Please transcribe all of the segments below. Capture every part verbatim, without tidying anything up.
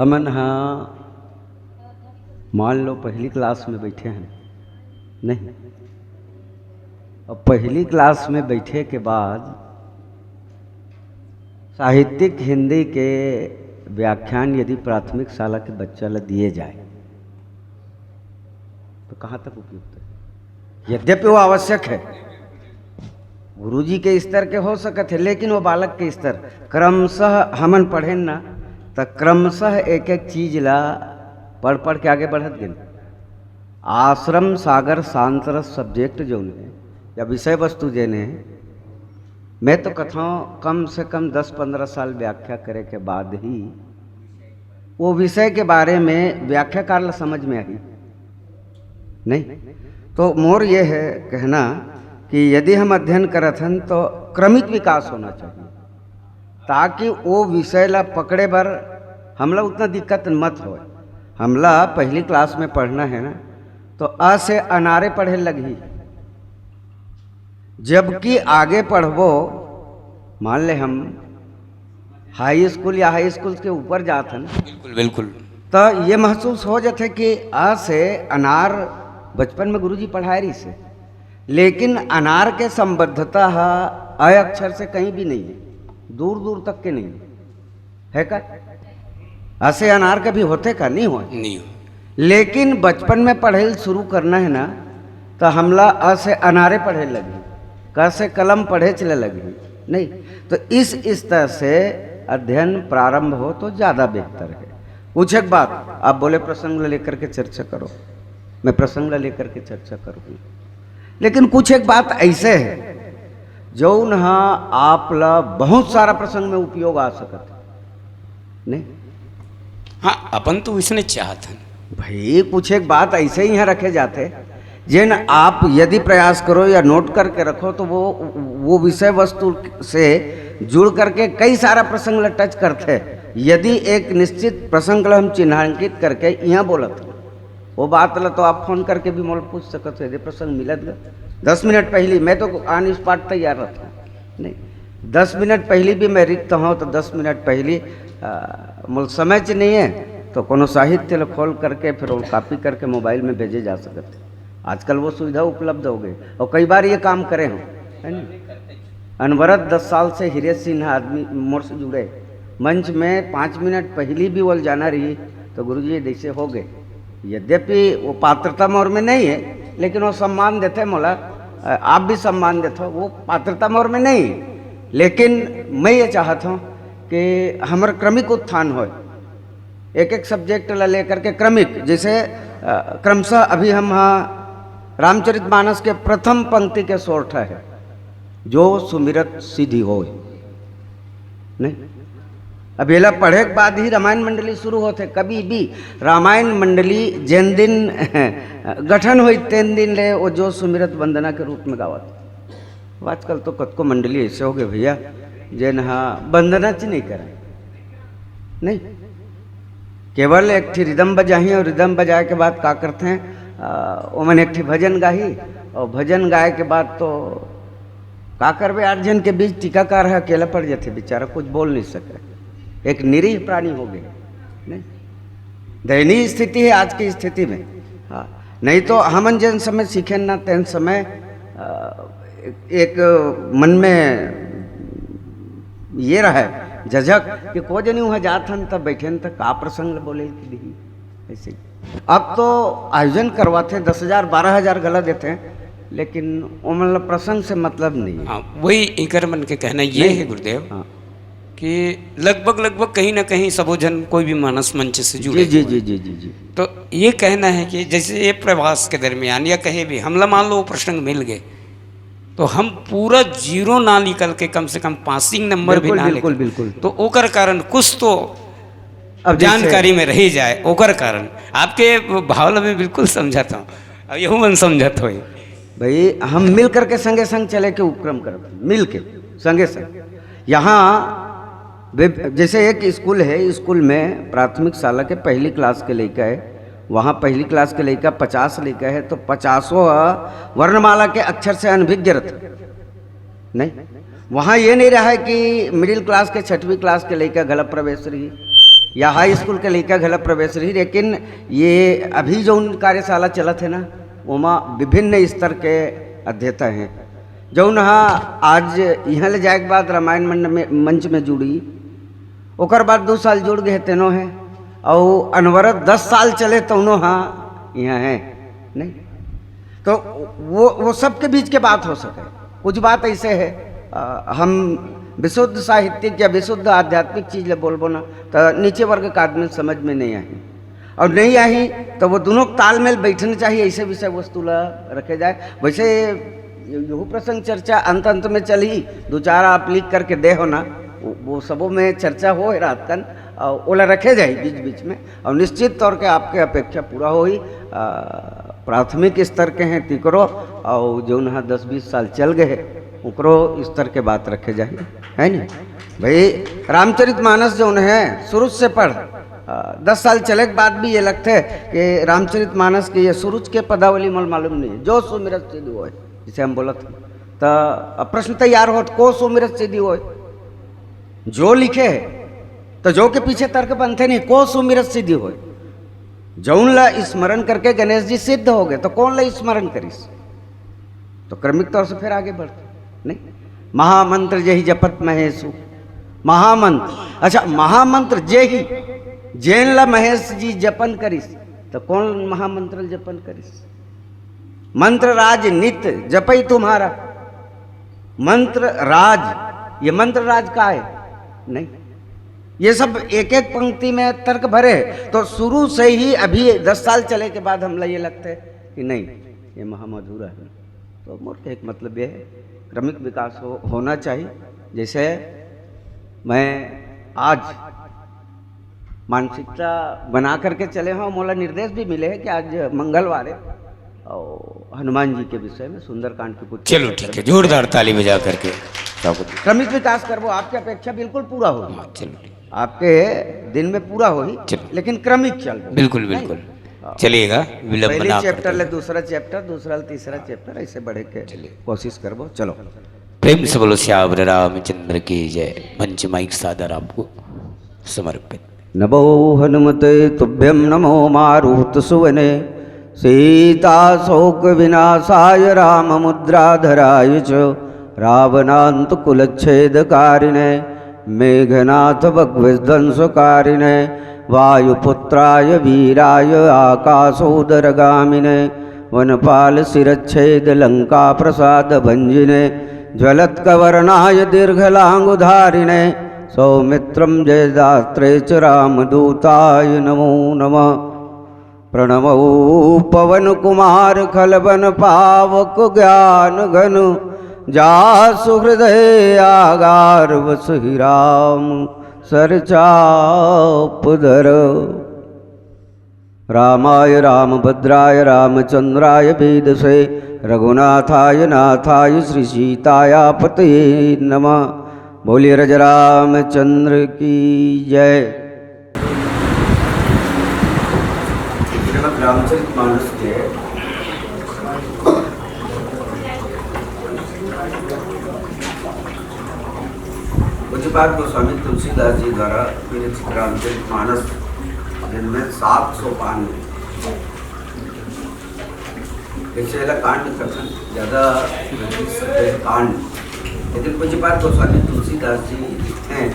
हमन हा मान लो पहली क्लास में बैठे हैं, नहीं, अब पहली क्लास में बैठे के बाद साहित्यिक हिंदी के व्याख्यान यदि प्राथमिक शाला के बच्चा ला दिए जाए तो कहाँ तक उपयुक्त है? यद्यपि वो आवश्यक है, गुरुजी के स्तर के हो सकत है, लेकिन वो बालक के स्तर, क्रमशः हमन पढ़ेन ना, त क्रमशः एक एक चीज ला पढ़ पढ़ के आगे बढ़त गेन। आश्रम सागर शांत रस सब्जेक्ट जौन है या विषय वस्तु जेन है, मैं तो कथौं कम से कम दस पंद्रह साल व्याख्या करे के बाद ही वो विषय के बारे में व्याख्याकार ला समझ में आही, नहीं तो मोर ये है कहना कि यदि हम अध्ययन करत हन तो क्रमिक विकास होना चाहिए, ताकि वो विषय ला पकड़े बर हमला उतना दिक्कत मत होए। हमला पहली क्लास में पढ़ना है ना, तो अ से अनारे पढ़े लगही, जबकि आगे पढ़बो, मान ले हम हाई स्कूल या हाई स्कूल के ऊपर जात हन, बिल्कुल, बिल्कुल। तो ये महसूस हो जाथे कि अ से अनार बचपन में गुरुजी पढ़ाए रहिस हे, लेकिन अनार के संबद्धता ह अ अक्षर से कहीं भी नहीं है, दूर दूर तक के नहीं है। है का? अ से अनार कभी होथे का? नहीं होय। नहीं होय। लेकिन बचपन में पढ़े ल शुरू करना है ना, तो हमला अ से अनारे पढ़े लगही, क से कलम पढ़े चले लगही, नहीं? तो इस स्तर से अध्ययन प्रारंभ हो तो ज़्यादा बेहतर है। कुछ एक बात आप बोले, प्रसंग ला लेकर के चर्चा करो, मैं प्रसंग ला लेकर के चर्चा करूँगी, लेकिन कुछ एक बात ऐसे है जौन ह आप ला बहुत सारा प्रसंग में उपयोग आ सकत है, नहीं? हाँ, अपन तो इसने चाहत हन। भाई, कुछ एक बात ऐसे ही यहाँ रखे जाते, जेन आप यदि प्रयास करो या नोट करके रखो, तो वो, वो विषय वस्तु से जुड़ करके कई सारा प्रसंग ला टच करते। यदि एक निश्चित प्रसंग ला हम चिन्हांकित करके यहाँ बोलत हन, वो बात ला तो आप फोन करके भी मोला पूछ सकत हो, यदि प्रसंग मिलत गा। दस मिनट पहली मैं तो on spot तैयार रहता हूँ, नहीं, दस मिनट पहली भी मैं रिक्त हूँ, तो दस मिनट पहली, आ, मोला समय च नहीं है, तो कोनो साहित्य ला खोल करके फिर वो कॉपी करके मोबाइल में भेजे जा सकत है। आजकल वो सुविधा उपलब्ध हो गई, और कई बार ये काम करे हूँ, है ना? अनवरत दस साल से हीरे सिंह आदमी मोर से जुड़े, मंच में पाँच मिनट पहली भी वो जाना रही, तो गुरुजी जैसे हो गए। यद्यपि वो पात्रता मोर में नहीं है, लेकिन वो सम्मान देते मोला, अ, आप भी सम्मान देते हो, वो पात्रता मोर में नहीं है। लेकिन मैं ये चाहत हूँ कि हमर क्रमिक उत्थान होए, एक एक सब्जेक्ट ला लेकर के क्रमिक, जैसे, अ, क्रमशः अभी हम हाँ रामचरितमानस के प्रथम पंक्ति के सोरठा है, "जो सुमिरत सिद्धि होय", नहीं? अब एला पढ़े के बाद ही रामायण मंडली शुरू होथे। कभी भी रामायण मंडली जेन दिन गठन होई, तेन दिन ले वो जो सुमिरत वंदना के रूप में गावत। अब आजकल तो कतको मंडली ऐसे हो गए भैया, जेन हा वंदना च नहीं करे, नहीं? केवल एक ठी रिदम बजाही और रिदम बजाए के बाद का करथे, अ, ओमन एक ठी भजन गाही और भजन गाए के बाद तो का करबे, आठ झन के बीच टीकाकार ह अकेला पड़ जाथे बेचारा, कुछ बोल नहीं सके, एक निरीह प्राणी हो गए, नहीं? दयनीय स्थिति है आज की स्थिति में। हाँ, नहीं तो हमन जेन समय सीखेन ना, तेन समय, अ, एक मन में ये रहे झझक कि को जनी वहाँ जात हन, तब बैठेन, त का प्रसंग ल बोले के दिही, ऐसे ही। अब तो आयोजन करवाथे, दस हजार, बारह हजार घला देथे, लेकिन ओमन ला प्रसंग से मतलब नहीं है। हाँ, वही इकर मन के कहना ये जी। है गुरुदेव, हाँ। कि लगभग, लगभग कहीं ना कहीं सबो झन कोई भी मानस मंच से जुड़े जी, जी, हुए जी, हैं। जी, जी, जी। तो ये कहना है कि जैसे ये प्रवास के दरमियान या कहीं भी हमला मान लो वो प्रसंग मिल गए, तो हम पूरा जीरो ना निकल के कम से कम पासिंग नंबर भी बिल्कुल, ना बिल्कुल, निकल, बिल्कुल। तो ओकर कारण कुछ तो अब जैसे जानकारी में रह जाए, ओकर कारण। आपके भाव ला मैं बिल्कुल समझत हूँ, अब यहू मन समझत होई। भाई, हम मिल करके संगे संग चले के उपक्रम करत हन, मिल के, संगे संग। यहाँ वे, जैसे एक स्कूल है, स्कूल में प्राथमिक शाला के पहली क्लास के लइका है, वहाँ पहली क्लास के लइका पचास लइका है, तो पचासों वर्णमाला के अक्षर से अनभिज्ञ रथे, नहीं? वहाँ ये नहीं रहा है कि मिडिल क्लास के, छठवीं क्लास के लइका गलत प्रवेश रही, या हाई स्कूल के लइका घला प्रवेश रही, लेकिन ये अभी जौन कार्यशाला चलत हे ना, ओमा विभिन्न स्तर के अध्येता हैं। जौन ह आज इहाँ ले जाए के बाद रामायण मंड में, मंच में जुड़ी, ओकर बाद दू साल जुड़ गए तेनो हे, अउ अनवरत दस साल चले तौनो ह इहाँ हे, नहीं? तो वो, वो सबके बीच के बात हो सके। कुछ बात ऐसे है, अ, हम विशुद्ध साहित्यिक या विशुद्ध आध्यात्मिक चीज ले बोलबो ना, तो नीचे वर्ग के आदमी समझ में नहीं आही, और नहीं आही तो वो दोनों तालमेल बैठना चाहिए, ऐसे विषय वस्तु ला रखे जाए। वैसे यहू प्रसंग चर्चा अंत अंत में चलही, दो चार आप लिख करके दे हो ना, वो, वो सबों में चर्चा हो रात कन, और ओला रखे जाए बीच बीच में, और निश्चित तौर के आपके अपेक्षा पूरा होही। आ, प्राथमिक स्तर के हैं तिकरो, और जौन ह दस बीस साल चल गए हैं, ओकरो स्तर के बात रखे जाही, है नी? भाई, रामचरित मानस जौन है, शुरू से पढ़, आ, दस साल चले के बाद भी ये लगते कि रामचरित मानस के ये शुरू के पदावली मोल मालूम नहीं है, जो सुमिरत सिद्धि होय, जिसे हम बोलत हन। तो अब प्रश्न तैयार होत, को सुमिरत सिद्धि होय? जो लिखे है, तो जो के पीछे तर्क बनते नहीं, को सुमिरत सिद्धि होय? जौन ला स्मरण करके गणेश जी सिद्ध हो गए, तो कौन ला स्मरण करिस? तो क्रमिक तौर से फिर आगे बढ़ते, नहीं? महामंत्र जेहि जपत महेशु, महामंत्र, अच्छा, महामंत्र जेहि, जेन ला महेश जी जपन करिस, तो कौन महामंत्र जपन करिस? मंत्र राज नित जपई तुम्हारा, मंत्र राज, ये मंत्र राज का है? नहीं, ये सब एक एक पंक्ति में तर्क भरे, तो शुरू से ही अभी दस साल चले के बाद हमला ये लगता है कि नहीं, ये महामधुरा है। तो मोर के एक मतलब ये है, क्रमिक विकास हो, होना चाहिए। जैसे मैं आज मानसिकता बना करके चले हूँ, मोला निर्देश भी मिले हैं कि आज मंगलवार है और हनुमान जी के विषय में सुंदरकांड की पुस्तक चलो, ठीक है, जोरदार ताली बजा करके स्वागत। क्रमिक विकास करबो, आपकी अपेक्षा बिल्कुल पूरा होही। हाँ, चलो, ठीक। आपके दिन में पूरा होही, चलो। लेकिन क्रमिक चलबो। बिल्कुल, नहीं? बिल्कुल। हाँ। चलिएगा, विलंब पहली ना चैप्टर करते ले हुए। दूसरा चैप्टर, दूसरा ले तीसरा चैप्टर, ऐसे बढ़े के चलिए। कोशिश करबो। चलो। प्रेम से बोलो सियावर रामचंद्र की जय। मंच माइक सादर आपको समर्पित। नमो हनुमते तुभ्यं नमो मारुतसुवने। सीताशोकविनाशाय राममुद्राधराय च। रावणान्तकुलच्छेदकारिणे। मेघनाथभग्विध्वंसकारिणे। वायुपुत्राय वीराय आकाशोदरगामिने। वनपालशिरच्छेदलङ्काप्रसादभञ्जिने। ज्वलत्कवर्णाय दीर्घलाङ्गुधारिणे। सौमित्रं जयदात्रे च रामदूताय नमो नमः। प्रणमौ पवनकुमार खलवन पावक ज्ञानघन। जासु हृदय आगार बसहि राम सरचाप धर। रामाय रामभद्राय रामचंद्राय वेधसे। रघुनाथाय नाथाय श्री सीतायापतये नमः। बोलिए रज रामचंद्र की जय। श्रीमद् रामचरित मानस के पूज्यपाद गोस्वामी तुलसीदास जी द्वारा विरचित रामचरित मानस, जिनमें सात सोपान हैं। जैसे एला कांड कथन, ज्यादा विस्तृत है कांड, लेकिन पूज्यपाद गोस्वामी तुलसीदास जी लिखते हैं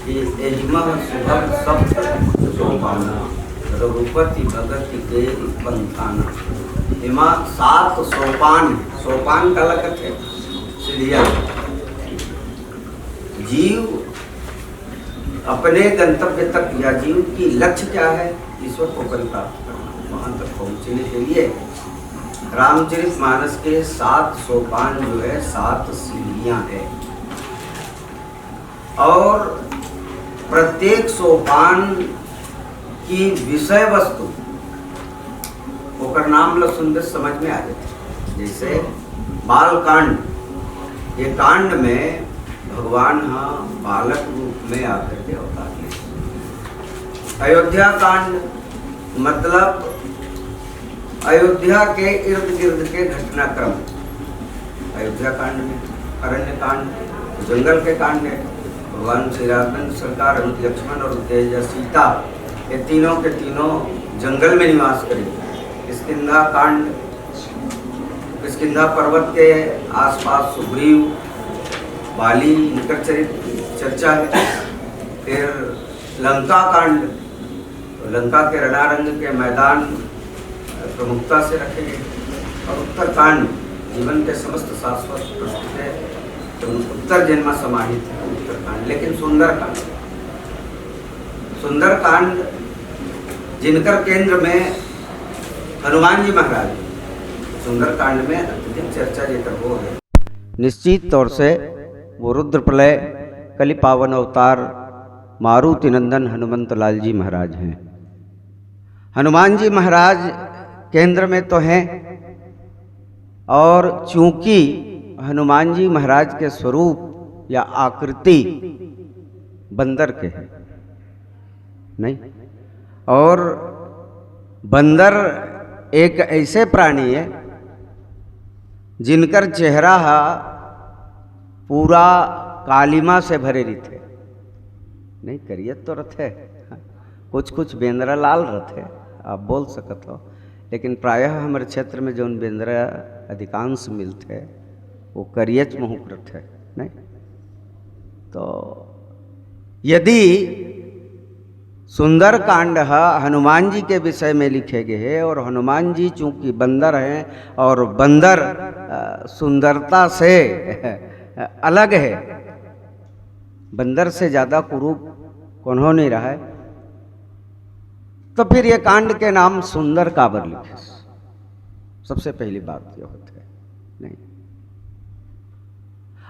कि एहिमा सुभग सप्त सोपान, रघुपति भगति के पंथान। एमा सात सोपान है। सोपान काला कथे? सीढ़िया। जीव अपने गंतव्य तक या जीव की लक्ष्य क्या है, ईश्वर को कभी प्राप्त करना, वहां तक पहुंचने के लिए रामचरित मानस के सात सोपान जो है, सात सीढ़ियां है। और प्रत्येक सोपान की विषय वस्तु, ओकर नाम ला सुनते समझ में आ जाए। जैसे बाल कांड, ये कांड में भगवान हा बालक रूप में आकर के अवतार ले। अयोध्या कांड मतलब अयोध्या के इर्द गिर्द के घटनाक्रम। अयोध्या कांड में, अरण्य कांड जंगल के कांड है, भगवान श्री राघवेंद्र सरकार, अनुज लक्ष्मण और उद्देजा सीता, ये तीनों के तीनों जंगल में निवास करें। किष्किंधा कांड, किष्किंधा पर्वत के आसपास सुग्रीव, बाली, इनकर चरित्र चर्चा है। फिर लंका कांड, तो लंका के रणारंग के मैदान प्रमुखता से रखे गए। और उत्तरकांड, जीवन के समस्त शाश्वत प्रश्न के उत्तर जिनमें समाहित है उत्तरकांड। लेकिन सुंदरकांड, सुंदरकांड जिनकर केंद्र में हनुमान जी महाराज, सुंदरकांड में अत्यधिक चर्चा जेकर हो है। निश्चित तौर से वो रुद्र प्रलय, कलि पावन अवतार मारुति नंदन हनुमंत लाल जी महाराज हैं। हनुमान जी महाराज केंद्र में तो हैं, और चूंकि हनुमान जी महाराज के स्वरूप या आकृति बंदर के है, नहीं, और बंदर एक ऐसे प्राणी है जिनकर चेहरा हा पूरा कालिमा से भरे रहिथे। नहीं, करियत तो रथे, कुछ कुछ बेंदरा लाल रथे, आप बोल सकत हो, लेकिन प्रायः हमर क्षेत्र में जौन बेंदरा अधिकांश मिलथे, वो करियच महूक रथे, नहीं? तो यदि सुंदरकांड ह हनुमान जी के विषय में लिखे गए हे और हनुमान जी चूंकि बंदर हैं और बंदर, अ, सुंदरता से अलग है, बंदर से ज्यादा कुरूप कोनो नहीं रहा है, तो फिर ये कांड के नाम सुंदर काबर लिखे? सबसे पहली बात ये होत है, नहीं?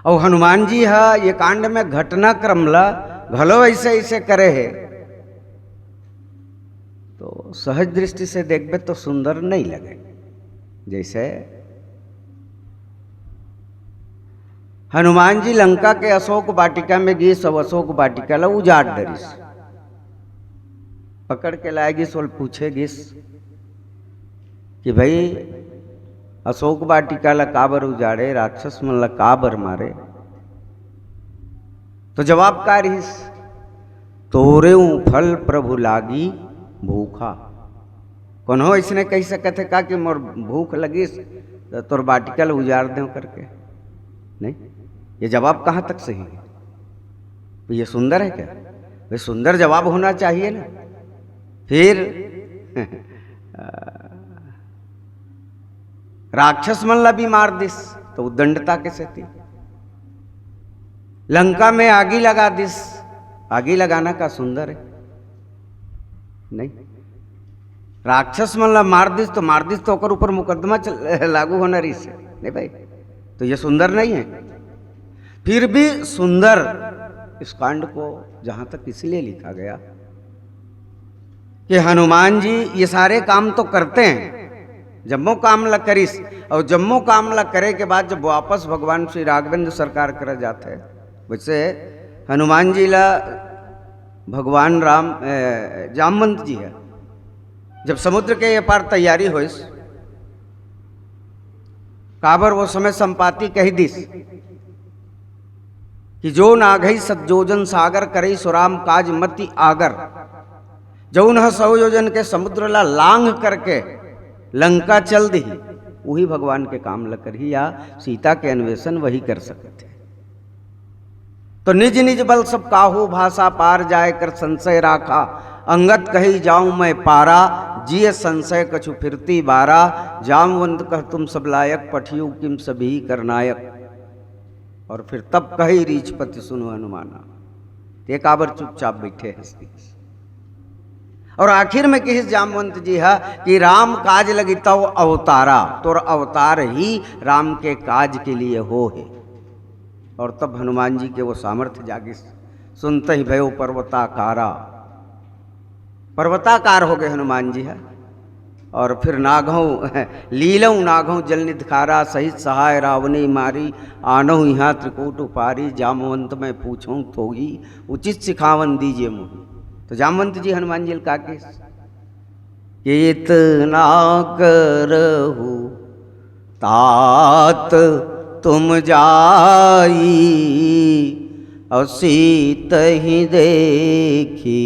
और हनुमान जी हा ये कांड में घटनाक्रम ला घलो ऐसे ऐसे करे है, तो सहज दृष्टि से देखबे तो सुंदर नहीं लगे। जैसे हनुमान जी लंका के अशोक वाटिका में गिस, और अशोक वाटिका ला उजाड़ डरिस, पकड़ के लाए गिस, ओल पूछे गिस कि भाई, अशोक वाटिका ला काबर उजाड़े, राक्षस मन ला काबर मारे? तो जवाब का रिहिस, "तोरेउ फल प्रभु लागी भूखा।" कोनो इसने कह सकत है का कि मोर भूख लगिस तो तोर वाटिका ला उजाड़ दें करके? नहीं, ये जवाब कहाँ तक सही है? तो ये सुंदर है क्या? भाई, सुंदर जवाब होना चाहिए ना। फिर राक्षस मन ला भी मार दिस, तो उद्दंडता के सेती लंका में आगी लगा दिस। आगी लगाना का सुंदर है? नहीं। राक्षस मन ला मार दिस, तो मार दिस, तो ओकर ऊपर मुकदमा चल, लागू होना रहिस, नहीं भाई? तो ये सुंदर नहीं है। फिर भी सुंदर इस कांड को जहां तक इसलिए लिखा गया कि हनुमान जी ये सारे काम तो करते हैं, जम्मो काम ला करिस, और जम्मो काम ला करे के बाद जब वापस भगवान श्री राघवेंद्र सरकार करा जाते हैं, वैसे हनुमान जी ला भगवान राम, ए, जामवंत जी है, जब समुद्र के ये पार तैयारी होइस, काबर वो समय संपाति कह दिस कि "जो नाघई सत जोजन सागर, करई सो राम काज मति आगर।" जौन ह सौ योजन के समुद्र ला लांघ करके लंका चल दिही, वही भगवान के काम ल करही, या सीता के अन्वेषण वही कर सकत है। तो निज निज बल सब काहू, भाषा पार जाय कर संशय राखा। अंगत कही जाऊं मैं पारा, जिय संशय कछु फिरती बारा। जामवंत कह तुम सब लायक, पठियो किम सभी कर नायक। और फिर तब कही रीछपति सुनो हनुमाना, ते काबर चुपचाप बैठे हस? और आखिर में किहिस जामवंत जी हा कि "राम काज लगी तव अवतारा", तोर अवतार ही राम के काज के लिए हो है। और तब हनुमान जी के वो सामर्थ्य जागिस, सुनत ही भयो पर्वताकारा, पर्वताकार हो गए हनुमान जी है। और फिर नाघव लीलव नाघव जल निधकारा, सहित सहाय रावणी मारी, आनहु यहाँ त्रिकूट उपारी, जामवंत मैं पूछूं तो ही उचित सिखावन दीजे मोही। तो जामवंत जी हनुमान जी का के कितना करहु तात तुम जाई, अउ सीतहि देखि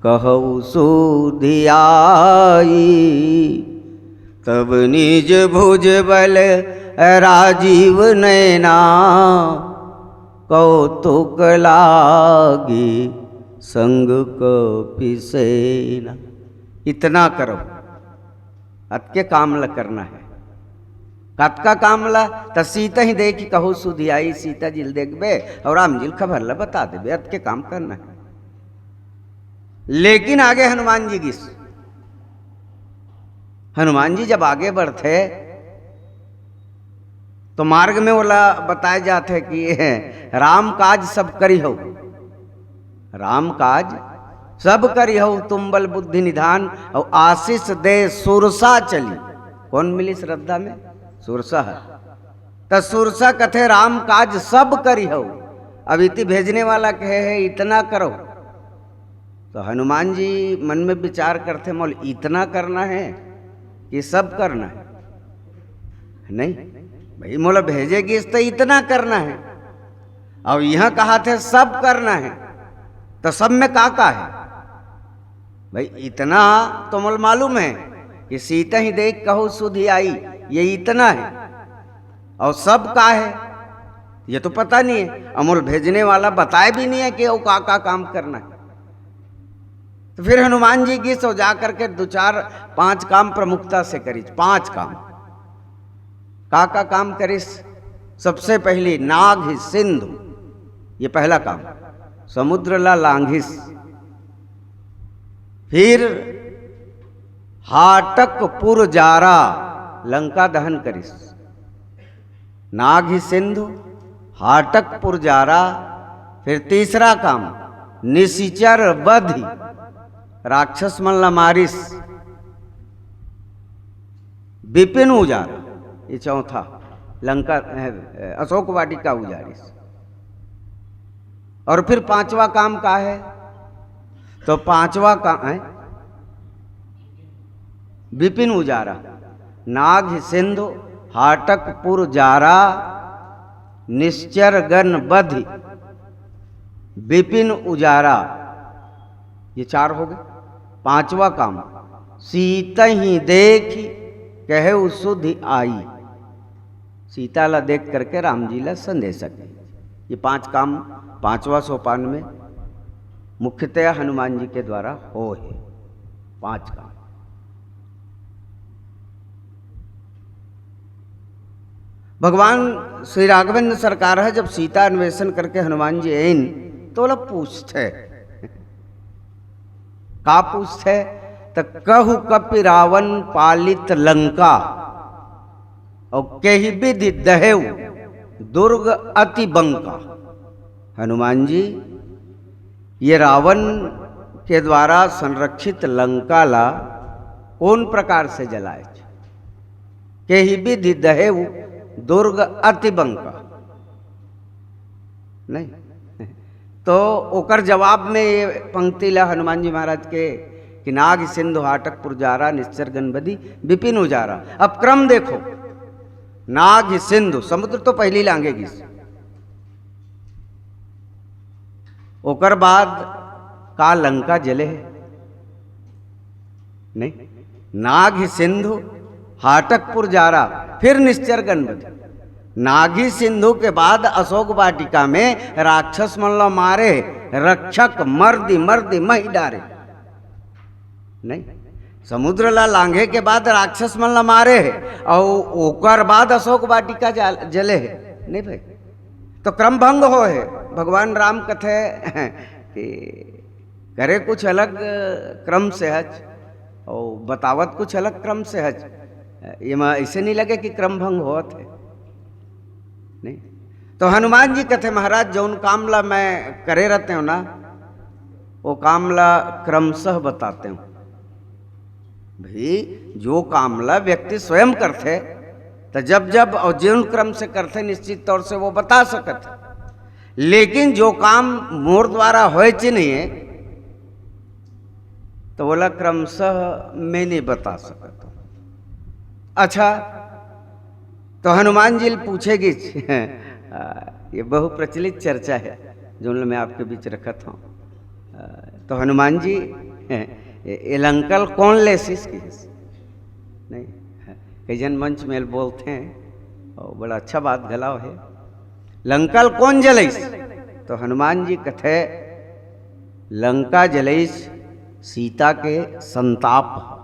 कहउ सुधि आई। तब निज भुजबल राजीव नैना, कौतुक लागी संग कपिसेना। इतना करो, अतके काम ल करना हे। कतका काम ल? त सीतहि देखि कहउ सुधि आई, सीता जी ल देखबे अउ राम जी ल खबर ल बता देबे, अतके काम करना हे। लेकिन आगे हनुमान जी गिस। हनुमान जी जब आगे बढ़थे, तो मार्ग में ओला बताए जाथे कि राम काज सब करिहउ, राम काज सब करिहउ, तुम बल बुद्धि निधान, अउ आशीष दे सुरसा चली। कोन मिलिस रद्दा में? सुरसा हे। त सुरसा कथे, राम काज सब करिहउ, अब इति भेजने वाला कहे हे, इतना करो। तो हनुमान जी मन में विचार करथे, मोल इतना करना हे कि सब करना हे? नहीं भई, मोला भेजे गिस त इतना करना हे, अउ इहाँ कहाथे सब करना हे, त सब में का का हे? भई, इतना तो मोला मालूम हे कि सीतहि देखि कहउ सुधि आई, ये इतना हे, अउ सब का हे, ये तो पता नहीं हे। अउ मोला भेजने वाला बताए भी नहीं हे कि वो का का काम करना हे। तो फिर हनुमान जी गिस अउ जा करके दो चार, पांच काम प्रमुखता से करिस। पांच काम, का का काम करिस? सबसे पहली नागहि सिंधु, ये पहला काम, समुद्र ला लांघिस। फिर हाटकपुर जारा, लंका दहन करिस। नागहि सिंधु, हाटकपुर जारा। फिर तीसरा काम, निशिचर बधि, राक्षस मन ला मारिस। विपिन उजारा, ये चौथा, लंका, अ, अशोक वाटिका उजारिस। अउ फिर पांचवा काम का हे? तो पांचवा काम हे विपिन उजारा, नागहि सिंधु, हाटकपुर जारा, निश्चर गन बधि, विपिन उजारा। ये चार हो गए। पांचवा काम, सीतहि देखि कहउ सुधि आई। सीता ला देख करके राम जी ला संदेश दे। ये पांच काम पांचवा सोपान में मुख्यतया हनुमान जी के द्वारा होय हे। पांच काम। भगवान श्री राघवेंद्र सरकार हे, जब सीता अन्वेषण करके हनुमान जी आइन, तो ओला पूछथे, का पूछथे? त कहु कपि रावण पालित लंका, अउ केहि बिधि दहेउ दुर्ग अति बंका। हनुमान जी, ये रावण के द्वारा संरक्षित लंका ला कोन प्रकार से जलाए? केहि बिधि दहेउ दुर्ग अति बंका। नहीं, तो ओकर जवाब में ये पंक्ति ला हनुमान जी महाराज के कि नागहि सिंधु हाटकपुर जारा, निश्चर गन बधि विपिन उजारा। अब क्रम देखो, नागहि सिंधु, समुद्र तो पहली लांघे गिस, ओकर बाद का लंका जले हे? नहीं, नागहि सिंधु, हाटकपुर जारा, फिर निश्चर गन बधि। नागहि सिंधु के बाद अशोक वाटिका में राक्षस मन ला मारे, रक्षक मर्दि मर्दि महि डारे। नहीं, समुद्र ला लांघे के बाद राक्षस मन ला मारे हे, अउ ओकर बाद अशोक वाटिका जा-, जले हे। नहीं भाई, तो क्रम भंग होय हे। भगवान राम कथे कि करे कुछ अलग क्रम से हच, अउ बतावत कुछ अलग क्रम से हच। एमा ऐसे नहीं लगे कि क्रम भंग होत हे, नहीं। तो हनुमान जी कथे, महाराज, जौन काम ला मैं करे रहतेंव ना, वो काम ला क्रमशः बतातेंव। भाई, जो काम ला व्यक्ति स्वयं करथे, त जब जब अउ जौन क्रम से करथे, निश्चित तौर से वो बता सकत हे। लेकिन जो काम मोर द्वारा होयच नहीं हे, तो ओला क्रमशः मैं नहीं बता सकत हूँ। अच्छा, तो हनुमान जी ल पूछे गिस, ये बहु प्रचलित चर्चा हे, जोन ल मैं आपके बीच रखत हौं। अ, तो हनुमान जी, ये, ये लंका ल कोन लेसिस किहिस? नहीं, कई झन मंच में बोलथे, अउ बड़ा अच्छा बात घलो हे। लंका ल कोन जलइस? तो हनुमान जी कथे, लंका जलइस सीता के संताप ह।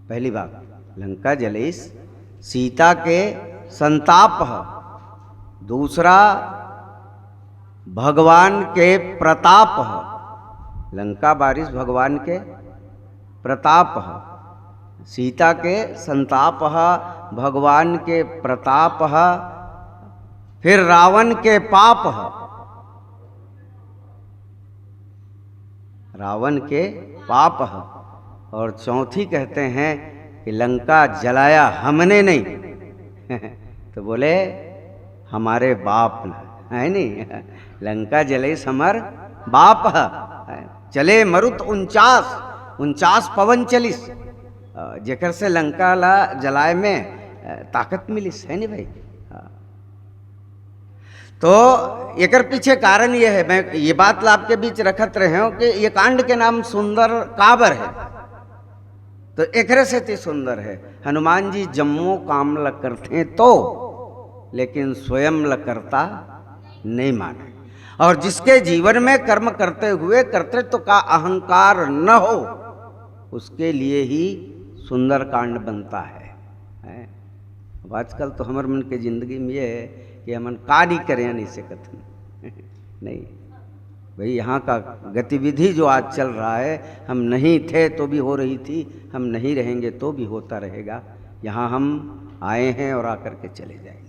पहली बात, लंका जलइस सीता के संताप ह। दूसरा, भगवान के प्रताप ह। लंका बारिस भगवान के प्रताप ह। सीता के संताप ह, भगवान के प्रताप ह, फिर रावण के पाप ह। रावण के पाप ह। और चौथी कहते हैं कि लंका जलाया हमने नहीं। तो बोले, हमारे बाप ने, है नहीं? लंका जलइस हमर बाप ह। चले मरुत उनचास, उनचास पवन चलिस, अ, जेकर से लंका ला जलाए में, अ, ताकत मिलिस, है नहीं भाई? हाँ। तो एकर पीछे कारण ये है, मैं ये बात ला आपके बीच रखत रहे हौं कि ये कांड के नाम सुंदर काबर है, तो एकरे सेती सुंदर है। हनुमान जी जम्मो काम ल करथे तो, लेकिन स्वयं ल करता नहीं माने। और जिसके जीवन में कर्म करते हुए कर्तृत्व का अहंकार न हो, उसके लिए ही सुंदरकांड बनता है, हैं? अब आजकल तो हमर मन के जिंदगी में ये है कि हमन का नहीं करे, नहीं सकत हन। नहीं भाई, यहाँ का गतिविधि जो आज चल रहा है, हम नहीं थे तो भी हो रही थी, हम नहीं रहेंगे तो भी होता रहेगा। यहाँ हम आए हैं और आकर के चले जाएंगे।